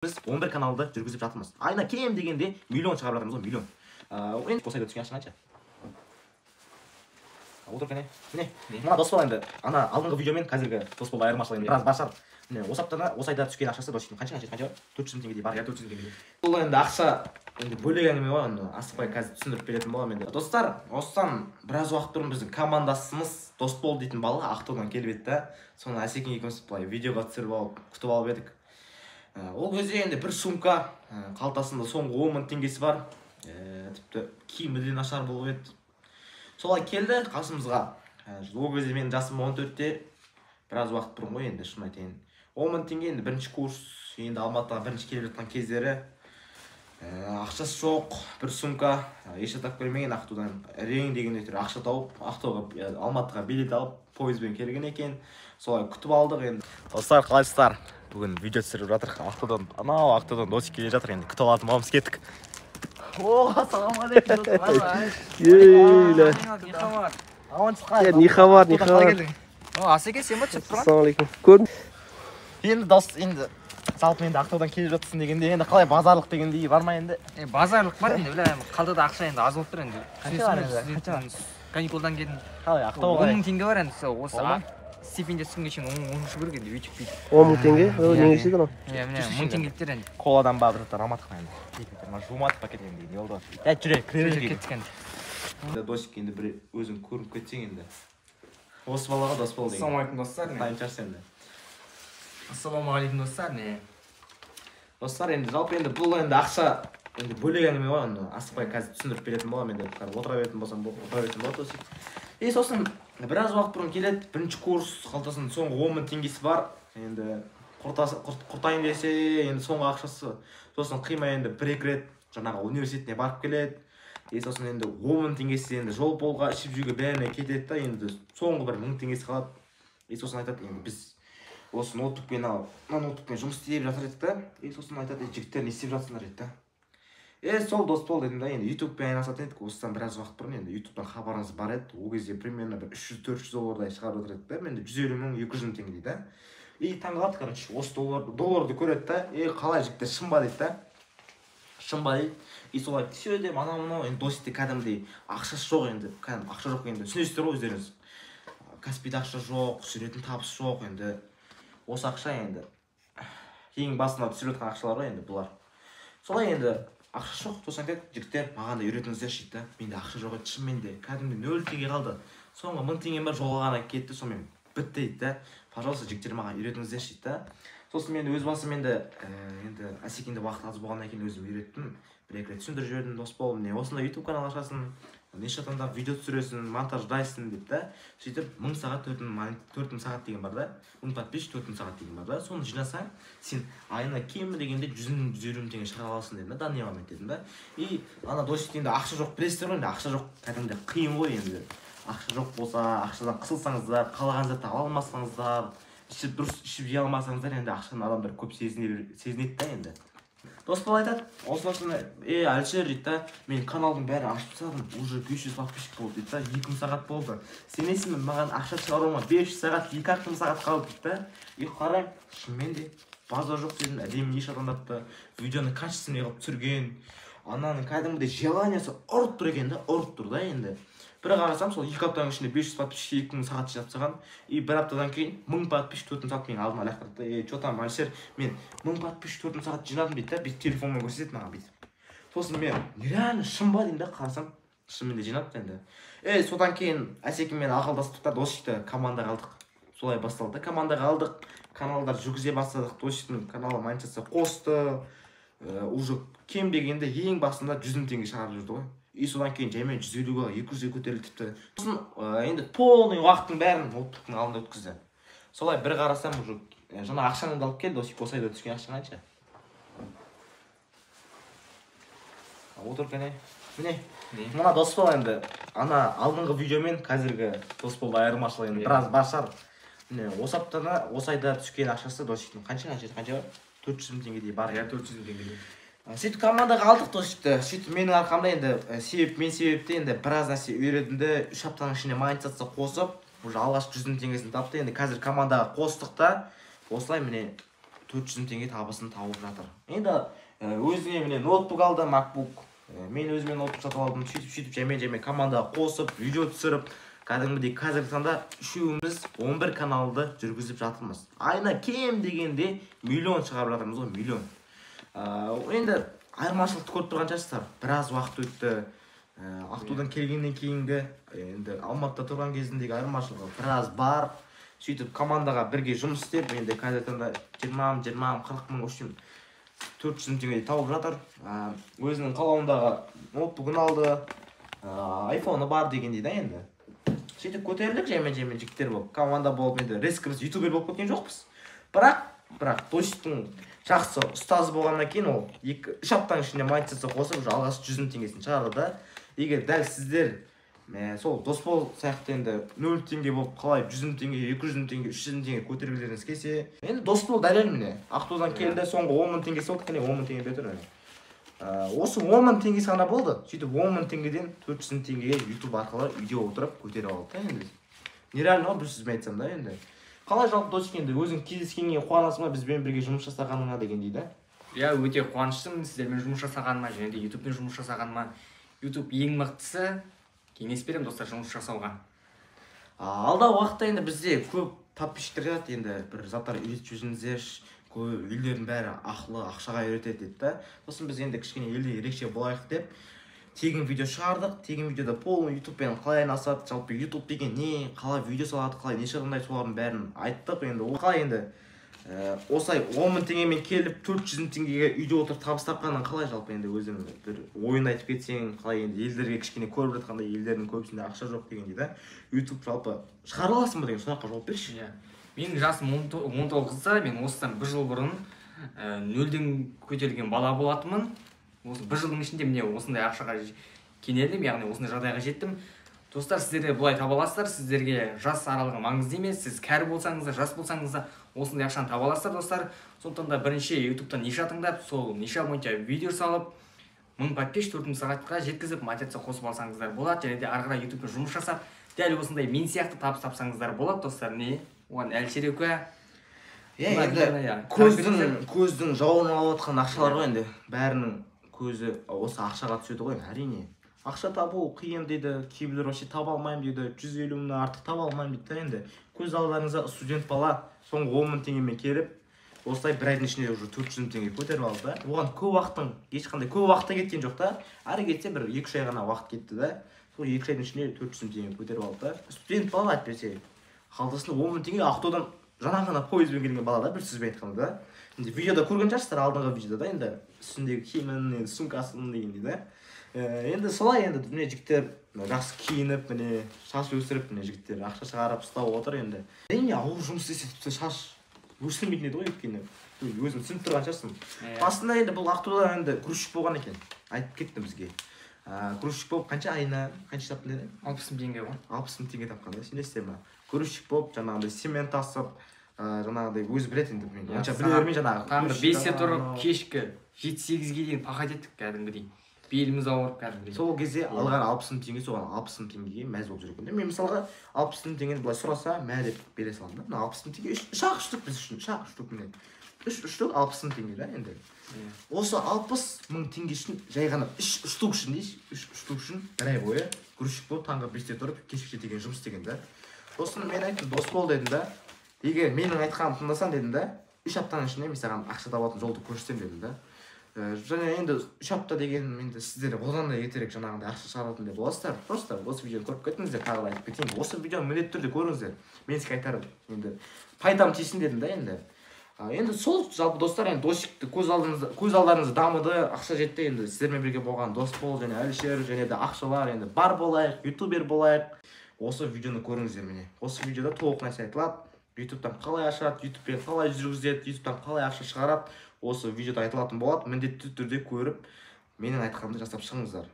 Біз 11 каналды жүргізіп жатырмыз. Айына кем дегенде миллион шығарып жатырмыз ғой, миллион. Енді осы айда түскен ақша қанша? Отыр кәне. Міне, мына Досбол енді ана алдыңғы видеомен қазіргі Досболда айырмашылығы енді біраз бар шығар. Міне, осы аптада, осы айда түскен ақшасы Досиктің қанша, қанша, қанша? 400 мың теңгедей бар. Иә, 400 мың теңгедей. Бұл енді ақша енді бөлек әңгіме ғой, оны асықпай қазір түсіндіріп беретін боламын енді. Достар, осыдан біраз уақыт бұрын біздің командасымыз Досбол дейтін бала Ақтаудан келіп еді да, соны Әсекен екеуміз былай видеоға түсіріп алып, күтіп алып едік. Ол кезде енді бір сумка, қалтасында соңғы 10 мың теңгесі бар, тіпті киімі де нашар болып еді. Солай келді қасымызға. Ол кезде менің жасым 14-те, біраз уақыт бұрын ғой енді, шын айтайын. 10 мың теңге енді бірінші курс, енді Алматыға бірінші келіп жатқан кездері. Ақшасы жоқ, бір сумка, еш атап көрмеген Ақтаудан рең деген әйтеуір ақша тауып, Ақтауға, Алматыға билет алып, пойызбен келген екен. Солай күтіп алдық енді. Достар, қалайсыздар? Бүгін видео түсіріп жатырық. Ақтаудан, анау Ақтаудан Досик келе жатыр енді. Күтіп алатын боламыз, кеттік. О, ассалаумағалейкум, достар. Ей, Не хабар? Амансыз. Не хабар, не хабар. О, Асеке, сен ба түсіп тұрған? Ассалаумағалейкум. Көрдім. Енді дос, енді жалпы енді Ақтаудан келе жатсың дегенде, енді қалай базарлық дегендей бар ма енді? Базарлық бар енді, бля, қалтада ақша енді аз болып тұр енді. Қанша бар енді? Қанша? Каникулдан келдім. Қалай, Ақтау 10 қалай? мың теңге бар енді, сол осы Он мың? Стипендия түскенге шейін 10 керек енді, өйтіп бүйтіп. 10 мың теңге? О, неге ішеді анау? Иә, міне, 1000 теңгеліктер енді. Коладан ба бір заттар алмадық енді. Жумадық пакет енді, не болды? Дәл жүре, кіре Жүр, берейік. кеттік енді. Досик енді бір өзің көрініп кетсең енді. Осы балаға дос бол деген. Ассалаумағалейкум, достар. Тайм шығарсың енді. Ассалаумағалейкум, достар. Не? Достар, енді жалпы енді бұл енді ақша енді бөлек әңгіме ғой, оны асықпай қазір түсіндіріп беретін боламын енді. Отыра беретін болсам, отыра беретін болады Досик. И сосын біраз уақыт бұрын келеді, бірінші курс, қалтасында соңғы 10 мың теңгесі бар. Енді құртайын десе, енді соңғы ақшасы. Сосын қимай енді бір-екі рет жаңағы университетіне барып келеді. И сосын енді 10 мың теңгесі енді жол болға, ішіп жеуге бәріне кетеді да, енді соңғы бір 1000 теңгесі қалады. И сосын айтады, енді біз осы ноутбукпен ал, мына ноутбукпен жұмыс істеп жатыр едік та. И сосын айтады, жігіттер не істеп жатсыңдар дейді да. Сол Досбол дедім да, енді ютубпен айналысатын едік. Осыдан біраз уақыт бұрын енді ютубтан хабарыңыз бар еді. Ол кезде примерно бір 300-400 доллардай шығарып отыр едік та. Енді 150 мың, 200 мың теңге дейді да. И таңғалады, короче, осы долларды көреді да. Қалай жігіттер, шын ба дейді да. Шын ба дейді. И солай все деп, анау мынау, енді Досикте кәдімгідей ақшасы жоқ енді, кәдімгі ақша жоқ енді. Түсінесіздер ғой өздеріңіз. Каспийде ақша жоқ, түсіретін табыс жоқ енді. Осы ақша енді ең басында түсіріп жатқан ақшалар ғой енді бұлар. Солай енді ақша жоқ, сосын айтады, жігіттер, маған да үйретіңіздерші дейді да. Менде ақша жоқ еді, шынымен де кәдімгідей 0 теңге қалды. Соңғы 1000 теңгем бар, жолға ғана кетті, сонымен бітті дейді да. Пожалуйста, жігіттер, маған үйретіңіздерші дейді да. Сосын мен өз басым енді, енді Әсекеңде уақыт аз болғаннан кейін өзім үйреттім. Бір-екі рет түсіндіріп жібердім, Досбол, міне осындай YouTube канал ашасың, неше адамда видео түсіресің, монтаждайсың деп та. Сөйтіп 1000 сағат, 4000 сағат деген бар да, 1000 подписчик, 4000 сағат деген бар да. Соны жинасаң, сен айына кемі дегенде 100 мың, 150 мың теңге шығара аласың дедім да, данный момент дедім да. И ана Досикте енді ақша жоқ, білесіздер ғой енді, ақша жоқ кәдімгідей қиын ғой енді. Ақша жоқ болса, ақшадан қысылсаңыздар, қалаған затты ала алмасаңыздар, ішіп дұрыс ішіп жей алмасаңыздар, енді ақшаны адамдар көп сезінеді да енді. Досбол айтады, осыны, Әлішер дейді да, мен каналдың бәрін ашып тастадым, уже 500 подписчик болды дейді да, 2000 сағат болды. Сенесің бе, маған ақша шығаруыма 500 сағат, екі ақ мың сағат қалды дейді да. И қараймын, шынымен де базар жоқ дедім, әдемі еш адамдапты, видеоны качественный қылып түсірген, ананың кәдімгідей желаниясы ұрып тұр екен да, ұрып тұр да енді. Бір қарасам, сол 2 аптаның ішінде 500 подписчик, 2000 сағат жинап тастаған. И бір аптадан кейін 1000 подписчик, 4000 сағат менің алдыма лақтырды да. Чё там, Әлішер, мен 1000 подписчик, 4000 сағат жинадым дейді да, бүйтіп телефонмен көрсетеді маған бүйтіп. Сосын мен нереально шын ба деймін да, қарасам, шынымен де жинапты енді. Содан кейін Әсекеңмен ақылдастық та, Досикті командаға алдық. Солай басталды да, командаға алдық, каналдар жүргізе бастадық. Досиктің каналы монетизация қосты. Уже кем дегенде ең басында 100 мың теңге шығарып жүрді ғой. И содан кейін жаймен жүз елуге, екі жүзге көтерілді тіпті. Сосын, енді полный уақыттың бәрін ноутбуктың алдында өткізді. Солай бір қарасам, уже, жаңа ақшаны да алып келді, Досик, осы айда түскен ақша қанша? Отыр кәне. Міне, мына Досбол енді ана алдыңғы видеомен қазіргі Досболда айырмашылығы енді біраз бар шығар. Міне, осы аптада, осы айда түскен ақшасы Досиктің қанша, қанша, қанша бар? 400 мың теңгедей бар. Иә, 400 мың теңгедей. Сөйтіп командаға алдық Досикті. Сөйтіп менің арқамда енді, себеп, мен себепті енді біраз нәрсе үйрендім де, 3 аптаның ішінде монетизация қосып, уже алғашқы 100 мың теңгесін тапты. Енді қазір командаға қостық та, осылай міне 400 мың теңге табысын тауып жатыр. Енді өзіне міне ноутбук алды, MacBook. Мен өзіме ноутбук сатып алдым. Сөйтіп жаймен командаға қосып, видео түсіріп, кәдімгідей қазіргі таңда үшеуміз 11 каналды жүргізіп жатырмыз. Айына кем дегенде миллион шығарып жатырмыз ғой, миллион. Енді айырмашылықты көріп тұрған шығарсыздар. Біраз уақыт өтті. Ақтаудан келгеннен кейінгі, енді Алматыда тұрған кезіндегі айырмашылығы біраз бар. Сөйтіп командаға бірге жұмыс істеп, енді қазіргі таңда 20 мың, 20 мың, 40 мың, общем 400 мың теңгедей тауып жатыр. Өзінің қалауындағы ноутбугын алды, айфоны бар дегендей да енді. Сөйтіп көтерілдік жаймен жігіттер болып, команда болып, енді резко біз ютубер болып кеткен жоқпыз. Бірақ Досиктің жақсы ұстазы болғаннан кейін ол 2-3 аптаның ішінде монетизация қосып, уже алғашқы 100 мың теңгесін шығарды да. Егер дәл сіздер сол Досбол сияқты енді 0 теңге болып қалай 100 мың теңге, 200 мың теңге, 300 мың теңге көтергілеріңіз келсе, енді Досбол дәлел міне. Ақтаудан келді, соңғы 10 мың теңгесі болды, кәне 10 мың теңге бере тұр міне. Осы 10 мың теңгесі ғана болды. Сөйтіп 10 мың теңгеден 400 мың теңгеге YouTube арқылы үйде отырып көтеріп алды да енді. Нереально ғой, бір сөзбен айтсам да енді. Қалай жалпы Досик, енді өзің кездескенге қуанасың ба, бізбен бірге жұмыс жасағаныңа дегендей да? Иә, өте қуаныштымын сіздермен жұмыс жасағаныма және де YouTube-пен жұмыс жасағаныма. YouTube ең мықтысы, кеңес беремін достар жұмыс жасауға. Алдағы уақытта енді бізде көп подписчиктер келеді, енді бір заттар үйретіп жүрсеңіздерші, көп елдердің бәрі ақылы, ақшаға үйретеді дейді да. Сосын біз енді кішкене елде ерекше болайық деп тегін видео шығардық. Тегін видеода полный YouTube-пен қалай айналысады, жалпы YouTube деген не, қалай видео салады, қалай не шығармайды, солардың бәрін айттық. Енді ол қалай енді осылай 10 мың теңгемен келіп 400 мың теңгеге үйде отырып табыс тапқанын қалай жалпы енді өзің бір ойын айтып кетсең, қалай енді елдерге кішкене көріп жатқандай, елдердің көбісінде ақша жоқ дегендей да. YouTube жалпы шығара аласың ба деген сұраққа жауап берші. Иә. Менің жасым 19-да, мен осыдан бір жыл бұрын нөлден көтерілген бала болатынмын. Осы бір жылдың ішінде міне осындай ақшаға кенелдім, яғни осындай жағдайға жеттім. Достар, сіздер де бұлай таба аласыздар, сіздерге жас аралығы маңызды емес, сіз кәрі болсаңыз да, жас болсаңыз да осындай ақшаны таба аласыздар достар. Сондықтан да бірінші YouTube-тан ниша таңдап, сол ниша бойынша видео салып, 1000 подписчик 4000 сағатқа жеткізіп, монетизация қосып алсаңыздар болады. Және де ары қарай YouTube-пен жұмыс жасап, дәл осындай мен сияқты табыс тапсаңыздар болады достар. Не, оған Әлішер куә. Енді көздің жауын алып жатқан ақшалар ғой енді. Бәрінің көзі осы ақшаға түседі ғой, әрине. Ақша табу қиын дейді, кейбіреулер вообще таба алмаймын дейді, 150 мыңнан артық таба алмаймын дейді да енді. Көз алдарыңызда студент бала соңғы 10 мың теңгемен келіп, осылай бір айдың ішінде уже 400 мың теңге көтеріп алды да. Оған көп уақыттың, ешқандай көп уақыт та кеткен жоқ та. Әрі кетсе бір 2-3 ай ғана уақыт кетті да. Сол 2-3 айдың ішінде 400 мың теңге көтеріп алды да. Студент бала әйтпесе қалтасында 10 мың теңге Ақтаудан жаңа ғана пойызбен келген бала да, бір сөзбен айтқанда да. Енді видеода көрген шығарсыздар, алдыңғы видеода да енді үстіндегі киімін, енді сумкасын дегендей да. Енді солай енді міне жігіттер жақсы киініп, міне шаш өсіріп, міне жігіттер ақша шығарып ұстап отыр енді. Әрине ауыр жұмыс істесе тіпті шаш өсірмейтін еді ғой, өйткені өзің түсініп тұрған шығарсың. Басында енді бұл Ақтауда енді грузчик болған екен, айтып кетті бізге. Грузчик болып қанша айына қанша таптың деді? 60 мың теңге ғой. 60 мың теңге тапқан да, сенесіздер ма? Грузчик болып жаңағындай цемент тасып, жаңағындай өзі біледі енді, мен онша біле бермей жаңағы. Таңғы 5-те тұрып, кешкі 7-8-ге дейін пахать еттік кәдімгідей. Беліміз ауырып кәдімгідей. Сол кезде алған 60 мың теңге, соған 60 мың теңгеге мәз болып жүр екен де. Мен мысалға 60 мың теңгені былай сұраса, мә деп бере саламын да. Мына 60 мың теңге үш-ақ штук біз үшін, үш-ақ штук міне. Үш штук 60 мың теңге да енді. Осы 60 мың теңге үшін жай ғана үш штук үшін дейші, үш штук үшін бір ай бойы грузчик болып таңғы 5-те тұрып, кешкі 7-ге жұмыс істеген да. Сосын мен айттым, Досбол дедім да, егер менің айтқанымды тыңдасаң дедім да, 3 аптаның ішінде мен саған ақша табатын жолды көрсетемін дедім да. Және енді 3 апта деген енді сіздер одан да ертерек жаңағындай ақша шығаратындай боласыздар. Просто осы видеоны көріп кетіңіздер, тағы да айтып кетейін. Осы видеоны міндетті түрде көріңіздер. Мен сізге айтарым, енді пайдам тисін дедім да енді. Енді сол жалпы достар, енді Досикті көз алдарыңызда дамыды, ақша жетті. Енді сіздермен бірге болған Досбол және Әлішер және де ақшалар, енді бар болайық, ютубер болайық. Осы видеоны көріңіздер міне. Осы видеода толық нәрсе айтылады. YouTube-тан қалай ашады, YouTube-пен қалай жүргізеді, YouTube-тан қалай ақша шығарады, осы видеода айтылатын болады. Міндетті түрде көріп, менің айтқанымды жасап шығыңыздар.